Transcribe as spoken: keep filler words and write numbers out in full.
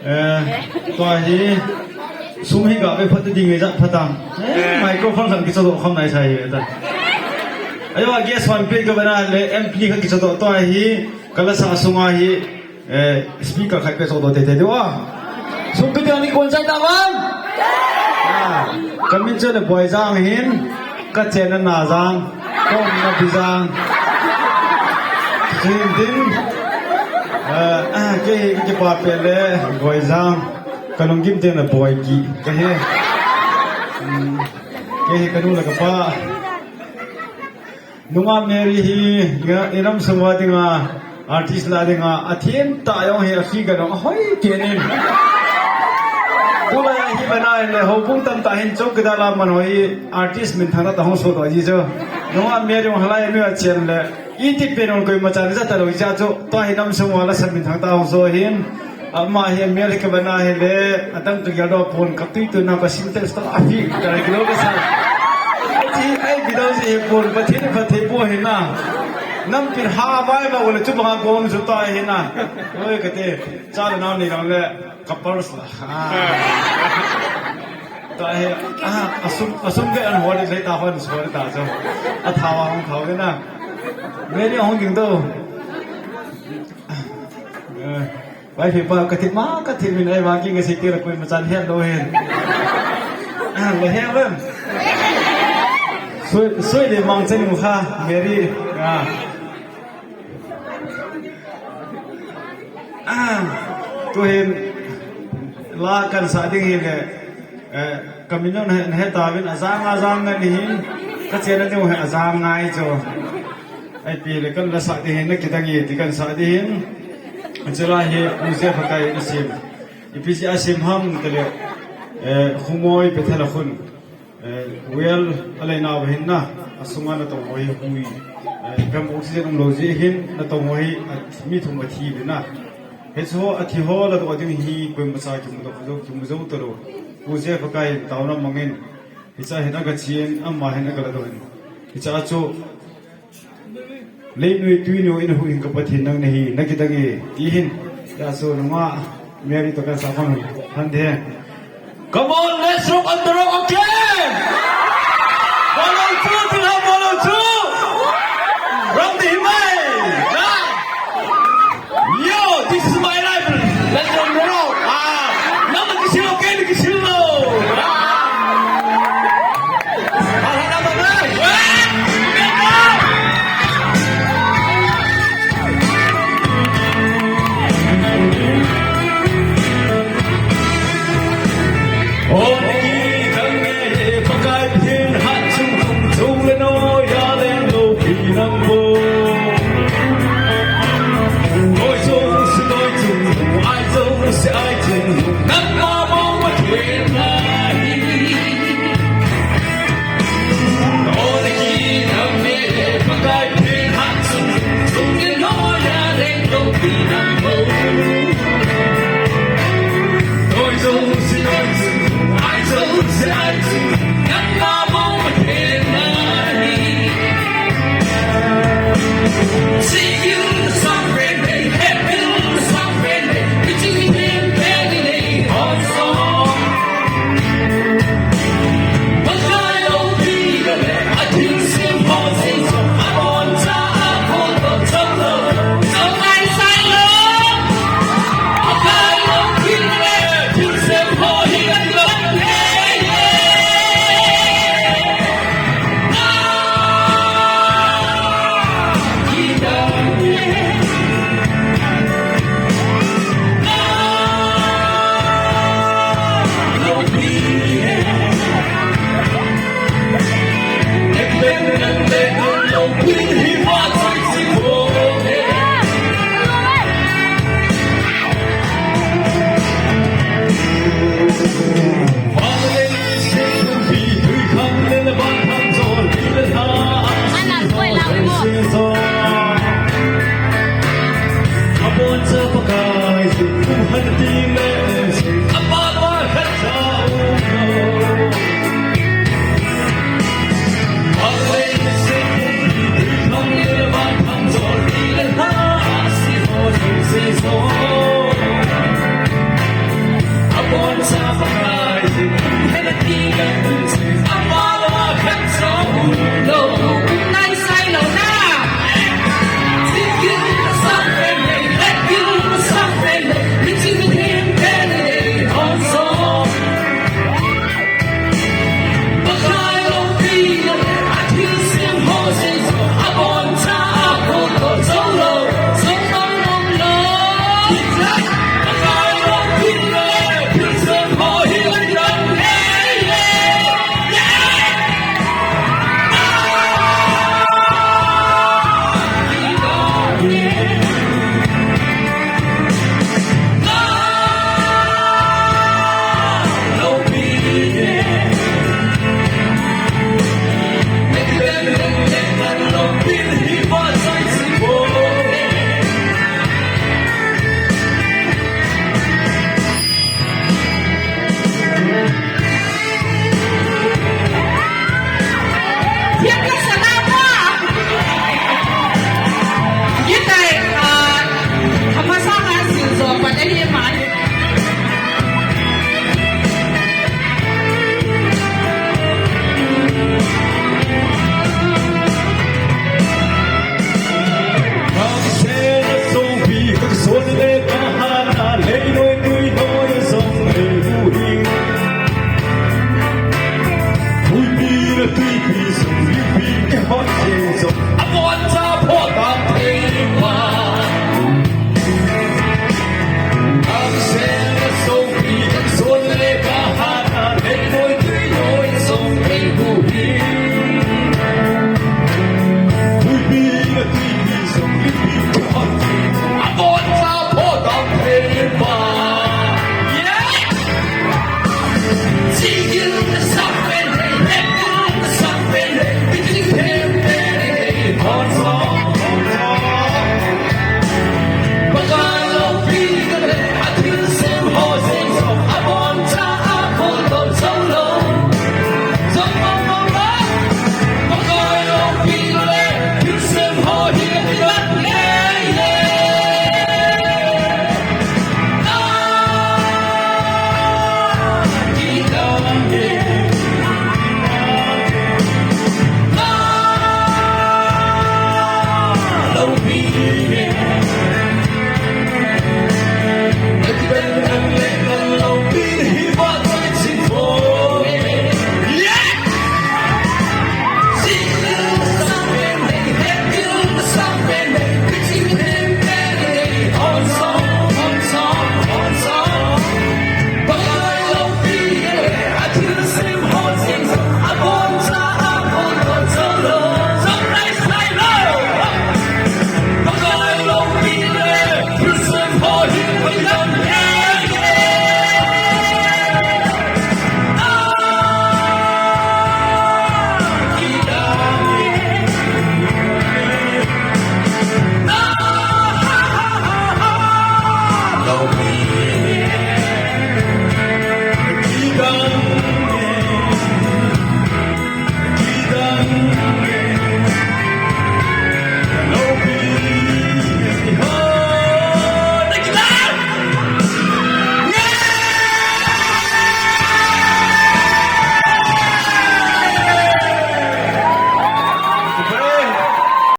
Eh, tua hi, sum hi ga ve phat ding hi zat phat a. Eh, microphone khan kichadoh kham nai sa hi ve ta. Ahi a, guest one pit ka bana le M P kha kichadoh tua hi, ka la sa sung a hi, eh, speaker khat pe chadoh tete diu a. Sum pit ni kuan chai ta van. Ah, ka min chu le Boizang hin, ka chenna Nazang, ka umna Bizang. Sin din, eh, ah, kei hi ka kipa pen le Boizang, ka lunggim tiang le Boiki ka hi. Hmm, kei hi ka nu le ka pa. Nungak Mary hi, i ram sung ua ding a, artist la ding a, a thiam ta jong hi a fee ka dong a hoi pian in. Tulai a hi bana in le houbung tam ta hin chowkidar la man hoi artist minthang ta hung so to ji chu. Nungak Mary hung halai mi a chian le, i ti pen un koima chan za ta lo cha chu, tua hi nam sung ua la sa minthang ta hung so hin. Ama hi a mial hi ka bana hi le, a dang ka gial daw puan ka tui tu na ka sintex ta a fi ka kilo ka sa. Ti ai video ji hi puan Pathian phat thei pua hi na. Nam pin ha vai ba u le chu bang a gom su ta hi na. Oi ka te, cha le nau ni lang le, couples la. Ah. Ta hi, ah, a sum, a sum ve an hoi le ta hoi so ta chu. A thau a hung thau ve na. Mary hung ding do. Eh. Vai phi pa ka thip ma ka thip min ai ma ki ka si ti la koima chan hian lo hin. Ah, le he wem. Sui, sui le mang chen mu kha, Mary. Ah. Ah. Tu hin la kan sa ding hi le. Eh, ka min nang he, he ta vin a zang a zang ngan hin. Ka chian a ding he a zang ngai chu. Ai pi le kan la sa ding hin na kidang i ti kan sa ding hin. Chulai hi Pu Zia Phakai in a sim. I pi sia sim ham te le, eh, Khumoi Bethel a khun, eh, well, a lei nau hin na, a sunga na tong hoi hui, eh, pem oxygen um lo zi hin, na tong hoi, a mi thum a thi le na. He chu a thi ho la do ding hi, koima cha kimu do, kimu zo ta lo. Pu Zia Phakai in tauna mang in, hicha hin a ka chian, ama hin a ka la do in. Hicha chu, Lei nui tui nui in hu in ka Pathian nang na hi, na kidang e, ti hin. Tia chu nungak Mary tawh kan sa khon hun. Han de. Come on, let's rock on the rock again! Bolo chu, ti la bolo chu! Rock the hima!